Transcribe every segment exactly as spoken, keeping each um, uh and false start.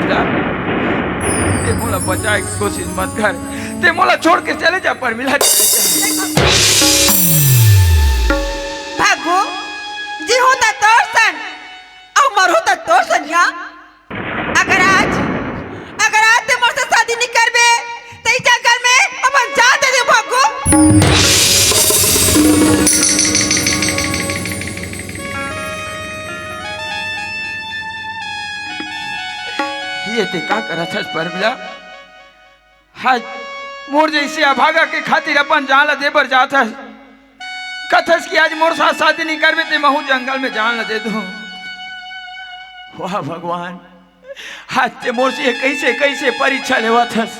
परमिला, ते मोला बचाए के कोशिश मत कर, ते मोला छोड़ के चले जा परमिला। भागू, जीहूं त तोर सन, अउ मरहूं त तोर सन या। अगर आज, अगर आज ते मोर से शादी नइ करबे, त ई जंगल में अपन जान दे देहूं भागू। ये ते का करत हस परमिला? आज मोर जइसे अभागा के खातिर अपन जान ला दे बर जात हस। कथस कि आज मोर साथ शादी नइ करबे ते महूं जंगल में जान ला दे दूं। वाह भगवान, आज ते मोर से कइसे, कइसे परीक्षा लेवत हस।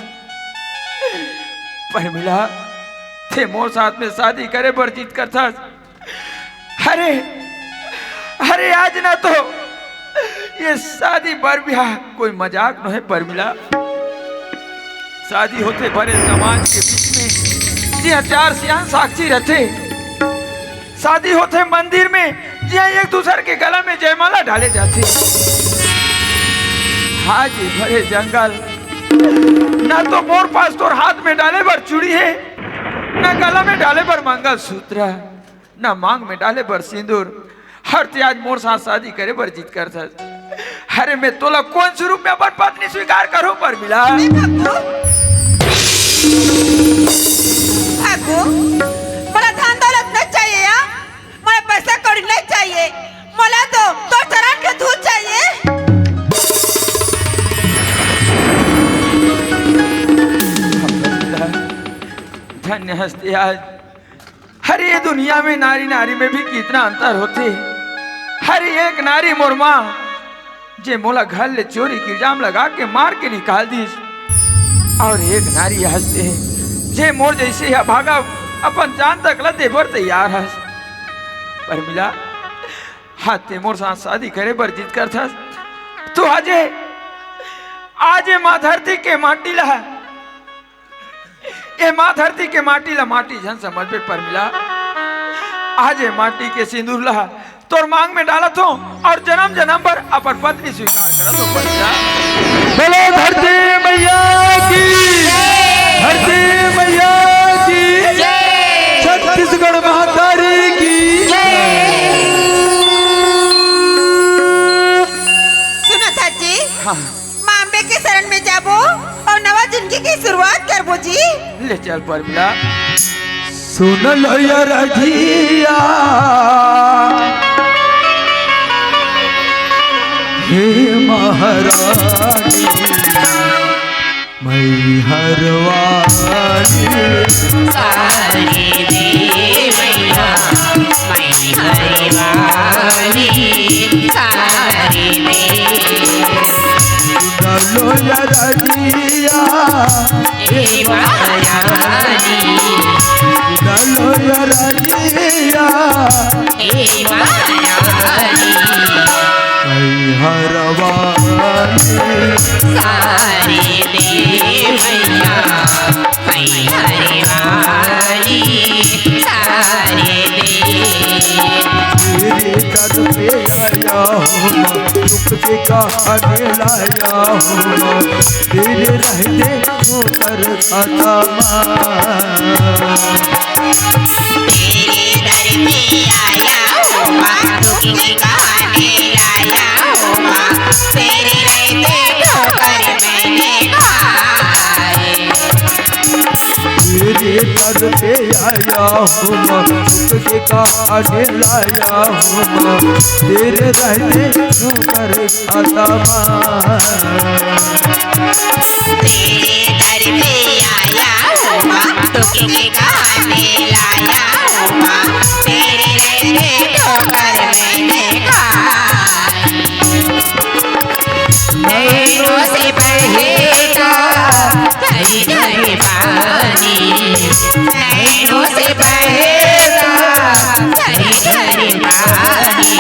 परमिला, ते मोर साथ में शादी करे बर जिद करथस। अरे, अरे, आज ना तो ये शादी बर बिहाव कोई मजाक नोहे परमिला। शादी होथे बड़े समाज के बीच में, जिहां चार सियान साक्षी रथे। शादी होथे मंदिर में, जिहां एक दूसर के गला में जयमाला डाले जाथे। आज ये भरे जंगल, ना तो मोर पास तोर हाथ में डाले बर चूड़ी हे, ना गला में डाले बर मंगलसूत्र, ना मांग में डाले बर सिंदूर। अउ ते आज मोर साथ शादी करे बर जिद करथस। अरे, मैं तोला कोन स्वरूप में अपन पत्नी स्वीकार करहूं परमिला? नहीं भागू। भागू, मोला धन दौलत नइ चाहिए या, मोला पैसा कौड़ी नइ चाहिए, मोला तो तोर चरण के धूल चाहिए। धन्य हस ते आज। अरे, ये दुनिया में नारी नारी में भी कितना अंतर होथे। अरे, एक नारी मोर माँ, जे मोला घर ले चोरी के इल्जाम लगा के मार के निकाल दिस, अउ एक नारी हस ते, जे मोर जइसे अभागा अपन जान तक ला दे बर तैयार हस। परमिला, हाँ, ते मोर साथ शादी करे बर जिद करथस, त आजे, आजे माँ धरती के माटी ला, ए माँ धरती के माटी ला माटी झन समझबे परमिला। आज ए माटी के सिंदूर ला तोर मांग में डालत हों अउ जनम जनम बर अपन पत्नी स्वीकार करत हों परमिला। बोलो धरती मैया की, धरती मैया की, छत्तीसगढ़ महतारी की। सुनो सर जी, हाँ। माँ अम्बे के शरण में जाबो अउ नवा जिंदगी के शुरुआत करबो जी। ले चल परमिला। सुन लो ये रजिया, हे महारानी, मैहर वाली। सारे दे मैया, मैहर वाली, सारे दे। सुन लो ये रजिया, हे महारानी। सुन लो ये रजिया, हे महारानी। मैहर वाली। सारे दे मैया, मैहर वाली, सारे दे। तेरे दर पे आया हूँ माँ, दुख के कहाने लाया हूँ माँ, तेरे रहते ठोकर खाता माँ। तेरे दर पे आया हूँ माँ, दुख के कहाने लाया हूँ माँ, तेरे रहते ठोकर मैंने खाए। तेरे दर पे आया हूँ माँ, दुख के कहाने लाया हूँ माँ, तेरे रहते ठोकर खाता माँ। तेरे दर पे आया हूँ माँ, दुख के कहाने लाया हूँ माँ, तेरे रहते ठोकर मैंने खाए। नैनों से बहेगा झरी झरी पानी, नैनों से बहेगा झरी झरी पानी।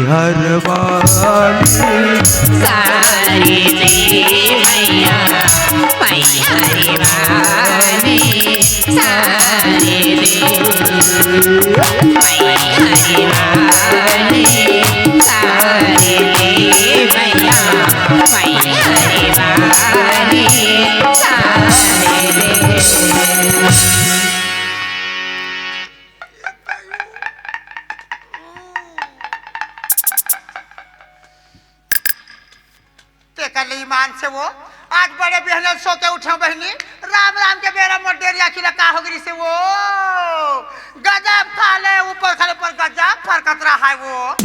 मैहर वाली। सारे दे मैया, मैहर वाली, सारे दे। मैहर वाली, सारे दे मैया। तेकर ले ईमान से वो, आज बड़े बिहने सो के उठे बहिनी, राम राम के बेरा मोर डेरिया खिला का हो गिरी से वो, गजब खाले ऊपर खाले पर गजब फरकत रहा है वो।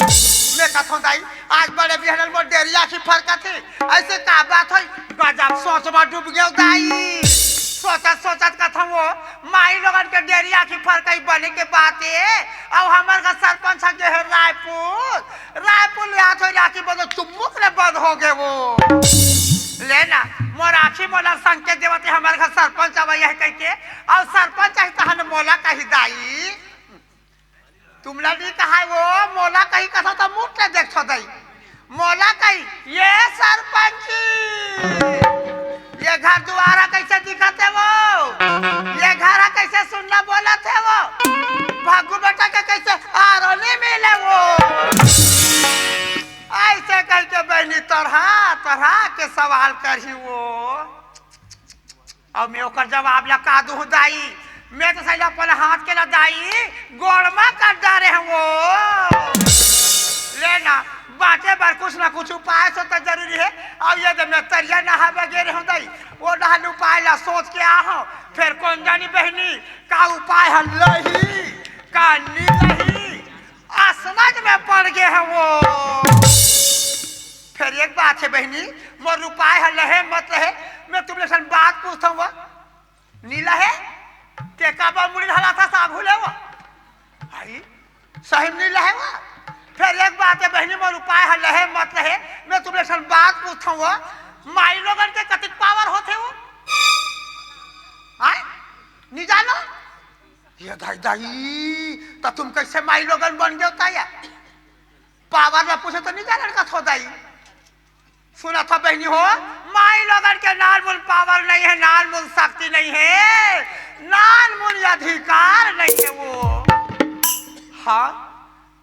मैं कथों दाई, आज बड़े बिहने मोर डेरिया खी फरकत है, ऐसे का बात है? गजब सोच में डूब गयो दाई। सोचत सोचत कथों वो, माई लोगन के डेरिया खी फरकई बने के बात है। अब हमर घर सरपंच ह गे है रायपुर, रायपुर ले आत हो राखी बंधो, चुम्मुक ले बंद हो गे वो। ले ना, मोर आँखी मोला संकेत देवत हे, हमर घर सरपंच अवई हे कहिके। अउ सरपंच आही तहन मोला कही दाई, तुमला नी कहाय वो, मोला कही कथो त मुठ ले देखथो दाई। मोला कही, ये सरपंची, ये घर दुवारा कैसे दिखत हे वो? ये घर ह कैसे सुन्ना बोलत हे वो? भागू बेटा के कैसे आरो नी मिले वो? ऐसे कहिके बहिनी तरहा तरहा के सवाल करही वो। अब मैं ओकर जवाब ला का दूँ दाई? मैं तो सही अपन हाथ के ला दाई गोड़ मा कर डारे हूँ वो। ले ना, बाँचे बर कुछ ना कुछ उपाय से तो जरूरी है। अब ये दे मैं तरिया नहावे गे रहे हूँ दाई, वो डहन उपाय ला सोच के आ हूँ। फिर कौन जानी बहिनी का उपाय ह लही का नी लही, असमझ में पड़ गे हूँ वो। फिर एक बात है बहिनी, मोर उपाय ह लहे मत लहे, मैं तुमले सन बात पूछत हूँ वो। नी लहे? ते काबर मुड़ी हलाथस आघू ले वो? भाई, सही में नी लहे वो। फिर एक बात है बहिनी, मोर उपाय ह लहे मत लहे, मैं तुमले सन बात पूछत हूँ वो। माई लोगन के कतिक पावर होथे वो? आय? नी जानो? ये दाई दाई, त तुम कैसे माई लोगन बन गयो त या? पावर ला पूछे त नी जाने कथो दाई। सुनत हो बहिनी हो, माई लोगन के नानमुन पावर नहीं है, नानमुन शक्ति नहीं है, नानमुन अधिकार नहीं है वो। हाँ,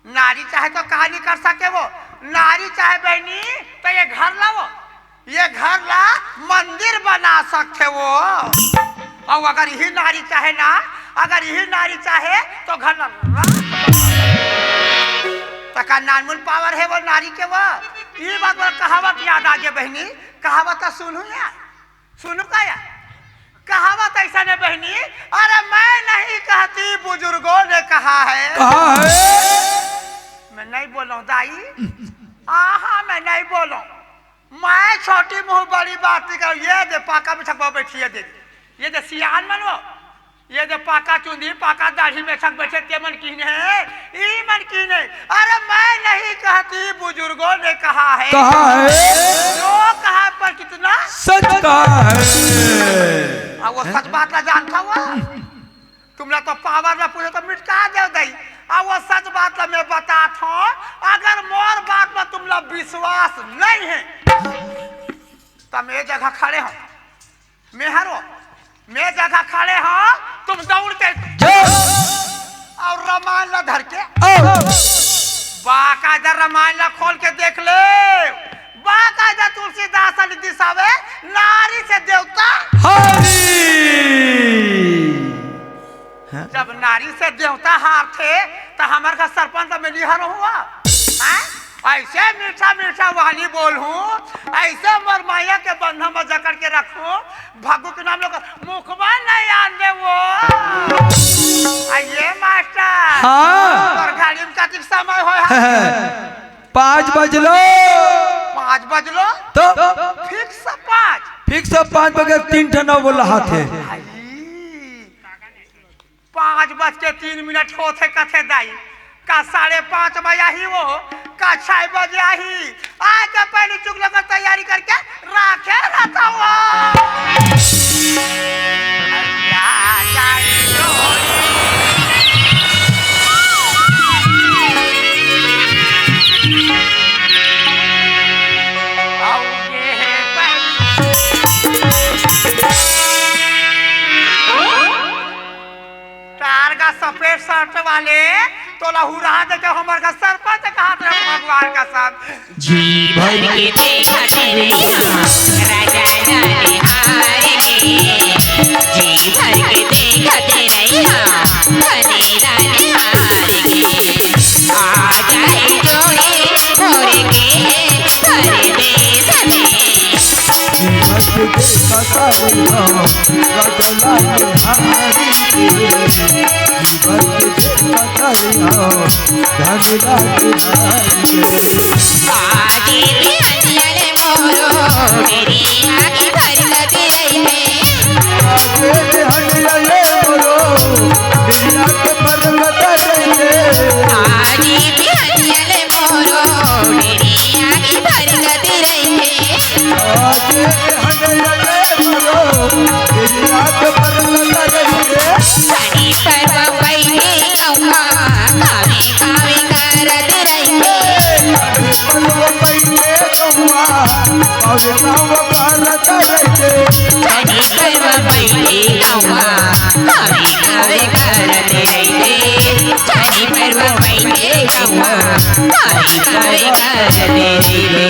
नारी चाहे तो का नी कर सके वो, नारी चाहे बहिनी तो ये घर ला वो, ये घर ला मंदिर बना सकथे वो। अउ अगर यही नारी चाहे ना, अगर यही नारी चाहे तो घर ला राम त का नानमुन पावर है वो नारी के वो? ई बात मोला कहावत याद आ गे बहिनी, कहावत त सुनहू या, सुनहू का या? कहावत ऐसा ने बहिनी, अरे मैं नहीं कहती, बुजुर्गों ने कहा है। कहा है। मैं नहीं बोलों दाई, आहा, मैं नहीं बोलों। मैं छोटी मुँह बड़ी बात नहीं करूँ। ये दे पाका में छपा बैठी, ये दे, ये दे सियान मन वो, ये दे पाका चुंदी, पाका दाढ़ी में छक बैठे, ते मन किहिन हे, ई मन किहिन हे। अरे मैं नहीं कहती, बुजुर्गों ने कहा है। कहा है। जो कहा पर कितना सच कहा है। अब वो सच बात ला जानता हुआ, तुमला तो पावर ला पूछे तो मिटका दे दई। अब वो सच बात ला मैं बतात हूँ, अगर मोर बात में तुमला विश्वास नहीं है, तो मैं जगह खड़े हूँ। मैं हरो, मैं जगह खड़े हो, तुम दौड़ के जाओ। और रामायण ला धर के आओ। बाकायदा रामायण ला खोल के देख ले। बाकायदा तुलसीदास अली दिसावे, नारी से देवता। हरि। हाँ? जब नारी से देवता हारथे, त हमर घर सरपंच में निहर हुआ। हाँ? ऐसे मीठा मीठा वाणी बोलहूँ, ऐसे मोर माया के बंधा में जकड़ के रखहूँ, भागू के नाम लेकर मुखबा नहीं आन दे वो। आ ये मास्टर, हाँ। तोर घड़ी में कतिक समय होय हे? पाँच बजलो। पाँच बजलो? तो? फिक्स पाँच। फिक्स पाँच बजे तीन ठन बोला हाथे। भाई। पाँच बज के तीन मिनट होथे कथे दाई, का साढ़े पाँच बजे आही वो, का छह बजे आही? आय के पहली चुगलो के तैयारी करके राखे रहता वो। तार का पेट शर्ट वाले, तोला हुरहा देके हमर घर सरपंच कहत रहे, भगवान का सब। जी भर के देखत रहिया, राजा रानी हार के। जी भर के देखत रहिया, धनी रानी हार के। आ जाए जोड़ी मोर के परदेस में। जीवन के देखत रहिया, राजा लाल बिहारी के। जीवन के देखत रहिया, धन लाल बिहारी के। आगे बिहनिया ले मोरो, मेरी आगे बरगद रही में। आगे बिहनिया ले मोरो, मेरी आगे बरगद रही में। आगे बिहनिया ले मोरो, मेरी आगे बरगद रही में। आगे बिहनिया ले मोरो, मेरी आगे बरगद रही में। छानी पर बम्बई के गौवा, कावे कावे करत रहिते। छानी पर बम्बई के गौवा, कावे कावे करत रहिते। छानी पर बम्बई के गौवा, कावे कावे करत रहिते। छानी पर बम्बई के गौवा, कावे कावे करत रहिते।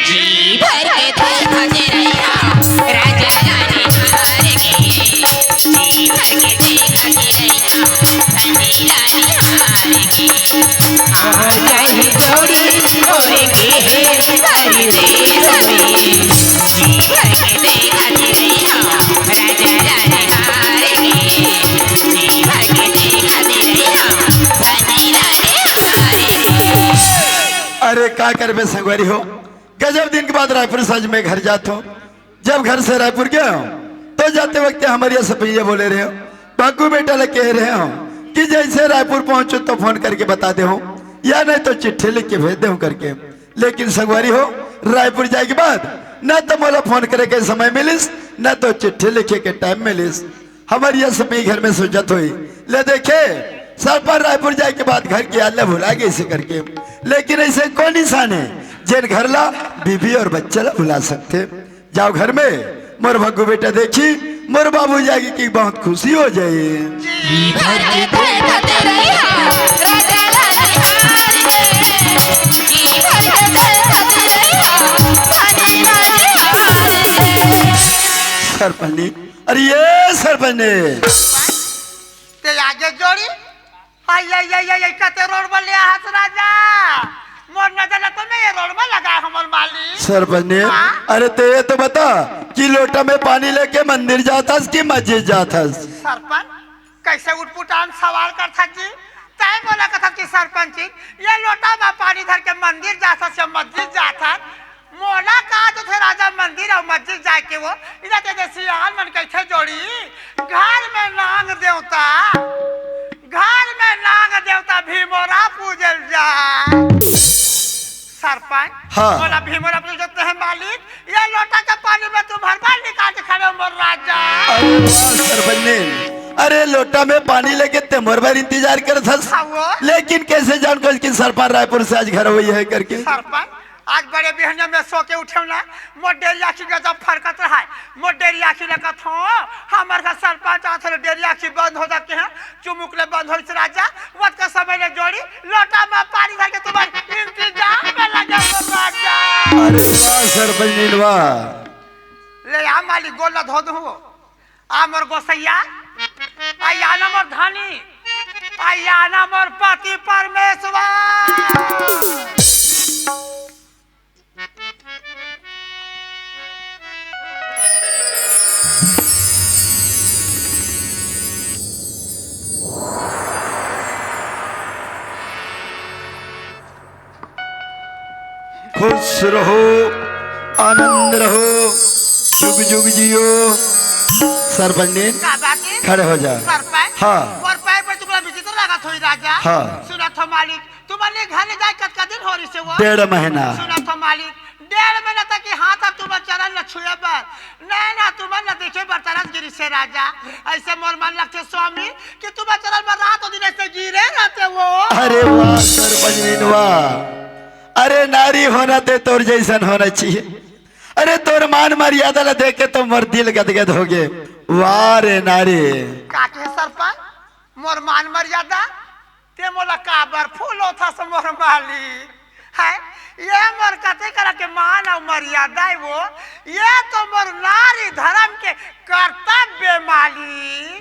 जी भर के देखत रहिया, राजा रानी हार के। जी भर के देखत रहिया, रानी रानी हार के। आ जाए जोड़ी मोर के परदेस में। जी भर के देखत रहिया, राजा रानी हार के। जी भर के देखत रहिया, धनी रानी हार के। अरे का करबे संगवारी हो, गजब दिन के बाद रायपुर से आज मैं घर जात हूँ। जब घर से रायपुर गया हूँ तो जाते वक्त हमारे ये सपैया बोले रहे हो, बाकू बेटा ले कह रहे हो कि जैसे रायपुर पहुंचो तो फोन करके बता दे हो, या नहीं तो चिट्ठी लिख के भेज दे हो करके। लेकिन संगवारी हो, रायपुर जाए के बाद ना तो मोला फोन करे के समय मिलिस, ना तो चिट्ठी लिखे के टाइम मिलिस। हमारी ये सपी घर में सोचत हुई, ले देखे, सरपंच रायपुर जाए के बाद घर के याद ला भुला गए इसे करके। लेकिन ऐसे कौन इंसान है जिन घर ला, बीबी और बच्चा ला भुला सकते? जाओ घर में, मोर भग्गू बेटा देखी, मोर बाबू जाएगी कि बहुत खुशी हो जाए। जी भर के देखत रहिया, राजा रानी हार के। जी भर के देखत रहिया, धनी रानी हार के। सरपंच ने, अरे ये सरपंच ने। ते आगे जोड़ी, हाय, हाय, हाय, हाय, कते रोड में ले आहस राजा। मोर नजर ल तो मैं ये रोड में लगा हमर मालिक। सरपंच ने, हाँ? अरे ते ये तो बता कि लोटा में पानी लेके मंदिर जाथस कि मस्जिद जाथस? सरपंच, कैसे उटपुटान सवाल करथस जी? तय मोला कथस कि सरपंच जी, ये लोटा में पानी धर के मंदिर जाथस या मस्जिद जाथस? मोला का तो थे राजा मंदिर और मस्जिद जाए के वो, इधर ते देसी आन मन कैसे जोड़ी? घर में नांग देवता, घर में नांग देवता भीमोरा पूजल जाए। सरपंच, हाँ। मोला भीमोरा पूजल जाते हैं मालिक, ये लोटा के पानी में तुम हर बार निकाल के खड़े हो मोर राजा। अरे वाह सरपंच ने, अरे लोटा में पानी लेके ते मोर बार इंतजार करत हस। हाँ वो। लेकिन कैसे जान को कि सरपंच रायपुर से आज घर हुई है करके? सरपंच, आज बड़े बिहनिया में सो के उठे ना, मोर डेरी आँखी गजब फरकत रहा है। मोर डेरी आँखी लगत हो, हमर घर सरपंच आथे डेरी आँखी बंद हो जाके हैं, चुमुक ले बंद होइस राजा, वत का समय ले जोड़ी, लोटा में पानी धर के तुम्हारे इंतजार में लगे हो राजा। अरे वाह सरपंच नीलवा। ले आ मालिक गोल ला धो दूँ। आ मोर गोसैया, आ या ना मोर धनी, आ या ना मोर पति परमेश्वर। खुश रहो, आनंद रहो, जुग जुग जियो। सरपंच ने का बात है? खड़े हो जा। सरपंच? हाँ। मोर पैर पर तुमला विचित्र लागत होई राजा। हाँ। सुनत हो मालिक, तुम्हारे घर ले जाए कतका दिन हो रही से वो? डेढ़ महीना। सुनत हो मालिक, डेढ़ महीना तक के हाथ अब तुम्हारे चरण ल छुए बर, नैना तुमन ला देखे बर तरस गिरिस हे राजा। अइसे मोर मन लगथे स्वामी कि तुमन चरण बर रात दिन अइसे गिरे रहते हो। अरे वाह सरपंचनी वाह। अरे नारी होना ते तोर जइसन होना चाहिए। अरे तोर मान मर्यादा ला देख के तो मोर दिल गदगद हो गे। वाह रे नारी। का कहे सरपंच, मोर मान मर्यादा? ते मोला काबर फूलोथस मोर माली? हैं? ये मोर कते करा के मान अउ मर्यादा हे वो? ये तो मोर नारी धर्म के कर्तव्य माली।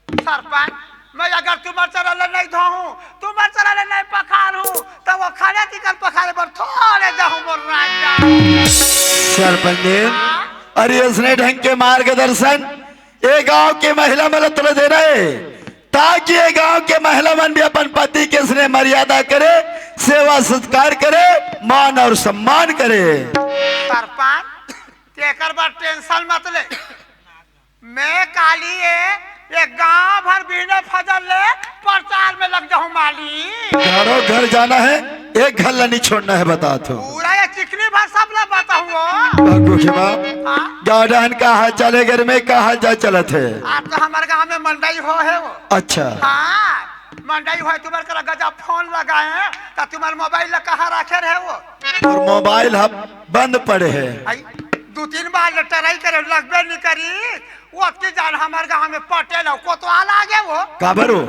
सरपंच, मैं अगर तुम्हर चरण ले नइ धोहूं, तुम्हर चरण ले नइ पखारहूं, त वो खड़े तिकर पखारे बर थोड़े जाहूं मोर राजा। सरपंच जी, हाँ? अरे इसने ढंग के मार्गदर्शन ए गांव के महिला मन ला तोला देना हे, ताकि ए गांव के महिला मन भी अपन पति के स्नेह मर्यादा करे, सेवा सत्कार करे, मान अउ सम्मान करे। सरपंच, तेकर बर tension मत ले। मैं काली ए, ए गांव भर बिहने फजर ले प्रचार में लग जाहूं माली। घरों घर जाना हे, एक घर ला नइ छोड़ना हे, बतात हों। पूरा ए चिखली भर सब ला बताहूं वो। भग्गू खेमा, हाँ? गांव डहन का हाल चाल हे, घर में का हाल चाल चलत हे? आज तो हमर गांव में मंडई होहे वो। अच्छा। हाँ, मंडई होहे, तुम्हर करा गजब फोन लगाए, त तुम्हर मोबाइल ला कहां राखे रहे वो? अउ मोबाइल ह बंद पड़े हे। आई, दू तीन बार ले try करे, लगबे नइ करी। ओतकी जान हमर गांव में पटेल अउ कोतवाल आ गे वो। काबर वो?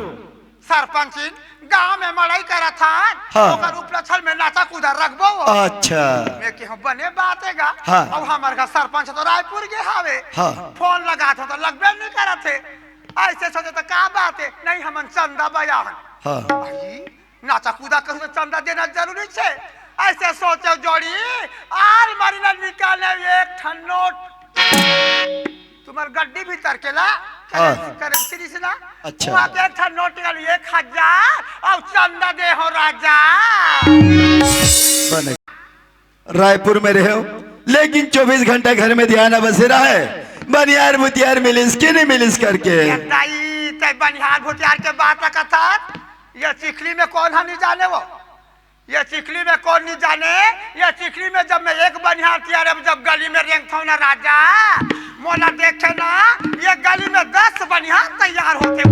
सरपंचिन, गांव में मड़ई करत हन, हाँ। ओकर उपलक्षण में नाचा कूदा रखबो वो। अच्छा। मैं केहेंव बने बात हे गा। हाँ। अउ हमर घर सरपंच तो रायपुर गे हावे। हाँ। फोन लगात हों त लगबे नइ करत हे। अइसे सोचे त का बात हे, नहीं हमन चंदा बयाहन। हाँ। भाई, नाचा कूदा करूं त चंदा देना जरूरी छे। अइसे सोचे जोड़ी, आलमारी ले निकाले एक ठन नोट। तुम्हर गड्डी भीतर के ला, हाँ। करेंसी, करेंसी दिस ना? अच्छा। वहां के एक ठन नोट निकाली, एक हजार, अउ चंदा दे हो राजा। बने। रायपुर में रहे हो, लेकिन चौबीस घंटा घर में ध्यान बसे रहे। बनियार भुतियार मिलिस कि नइ मिलिस करके। ए दाई, ते बनियार भुतियार के बात ला कथस? ये चिखली में कोन ह नइ जाने वो? ये चिखली में कोन नइ जाने? ये चिखली में जब मैं एक बनिहार तियार, अब जब गली में रेंगथंव ना राजा, मोला देखे ना, ये गली में दस बनिहार तैयार होथे।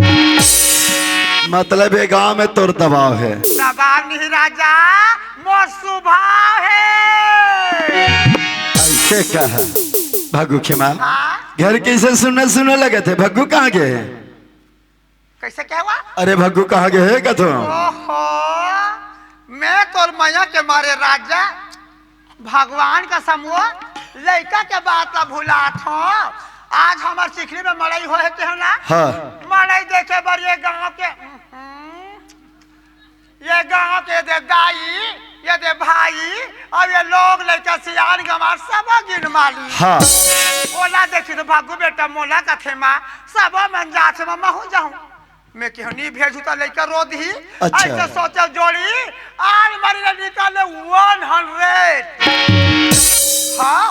मतलब ये गांव में तोर दबाव हे? दबाव नहीं राजा, मोर सुभाव हे। अइसे कहा। भग्गू खेमा, हाँ? घर कइसे सुन्ना सुन्ना लगत हे? भग्गू कहां गे हे? कइसे कहे हुआ? अरे भग्गू कहां गे हे कथों? ओहो, मैं तोर मया के मारे राजा, भगवान कसम वो लइका के बात ला भुलात हों। आज हमर चिखली में मड़ई होहे केहेंव ना? हाँ। मड़ई देखे बर ये गांव के, हम्म, ये गांव के दे दाई, ये दे भाई, अउ ये लोग लइका सियान गंवार सब गिन माली। हाँ। ओला देखिस त भग्गू बेटा मोला कथे मां, सब मन जात हे मां, महूं जाहूं। मैं केहेंव नइ भेजहूं त लइका रो दिही। अच्छा। अइसे सोचे जोड़ी, आलमारी ले निकाले one hundred। हाँ,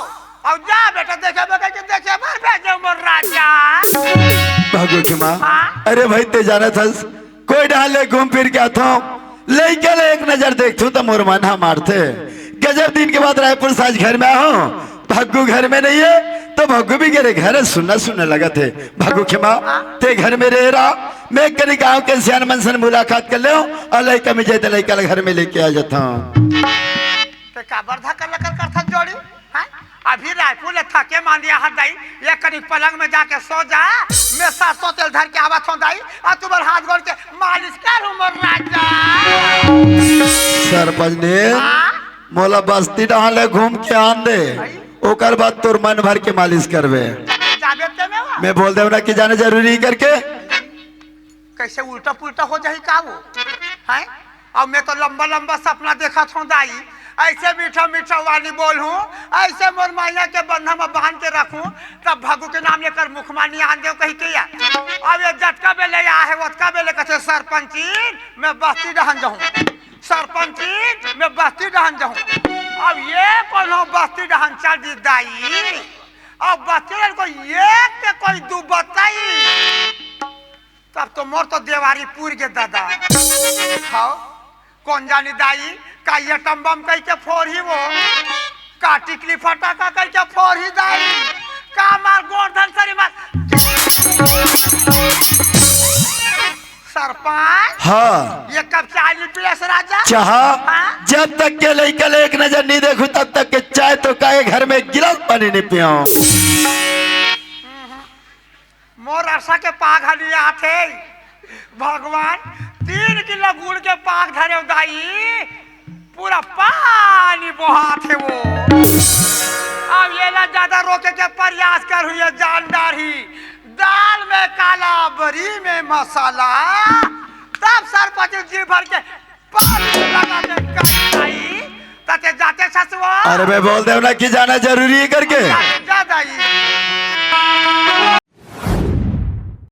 अउ जा बेटा देखे बर कहिके देखे बर भेजे मोर राजा। भग्गू खेमा, हाँ? अरे भाई ते जानत हस, कोई डहन ले घूम फिर के आथंव, लइका ले एक नजर देखथंव त मोर मन ह मारथे। गजब दिन के बाद रायपुर से आज घर में आए हों, भग्गू घर में नइ हे, त भग्गू भी गे रे घर सुन्ना सुन्ना लगत हे। भग्गू खेमा, ते घर में रहे रहा, मैं कनी गांव के सियान मन से मुलाकात कर लेंव, अउ लइका मिल जाही त लइका ला घर में लेके आ जाथंव। ते काबर धक्का लकर करथस जोड़ी? हैं? अभी रायपुर ले थके मांदिया हस दाई, ये कनी पलंग में जाके सो जा, मैं सरसों तेल धर के आवत हों दाई, अउ तुम्हर हाथ गोड़ के मालिश करहूं मोर राजा। सरपंच ने हाँ? मोला बस्ती डहन ले घूम के आन दे, भाई। ओकर बाद तोर मन भर के मालिश करबे। जाबे ते में वा? मैं बोल देंव ना कि जाना जरूरी हे करके। कइसे उल्टा पुल्टा हो जाही का वो? हैं? अउ मैं तो लंबा लंबा सपना देखत हों दाई, अइसे मीठा मीठा वाणी बोलहूं, अइसे मोर मया के बंधा म बांध के रखहूं, तब भग्गू के नाम लेकर मुख मा नइ आन देंव कहिके या। अउ ये जतका बेले आए हे, ओतका बेले कथे, "सरपंचिन, मैं बस्ती डहन जाहूं।" सरपंचिन, मैं बस्ती डहन जाहूं। अब ये कोनो बस्ती डहन चल दिस दाई, अब बस्ती डहन कोई एक के कोई दू बताई, तब तो मोर तो देवारी पुर गे दादा। हाव, कोन जानी दाई, का ये atom bomb कहिके फोरही वो, का टिकली फटाका कहिके फोरही दाई। हाँ। ये कप चाय नहीं पियस राजा? चाहा। हाँ? जब तक के लइका ले एक नजर नहीं देखू, तब तक के चाय तो काहे घर में गिलास पानी नहीं पियाऊं। मोर अरसा के पाग हली आथे। भगवान, तीन किलो गुड़ के पाग धरे दाई, पूरा पानी बोहाथे वो। अब ये ला ज्यादा रोके के प्रयास कर हुई जान डारी। दाल में काला, बरी में मसाला, तब सरपंच जी भर के पानी लगा दे कटाई। तते जाते ससुआ। अरे मैं बोल देव ना कि जाना जरूरी है करके। जा दाई।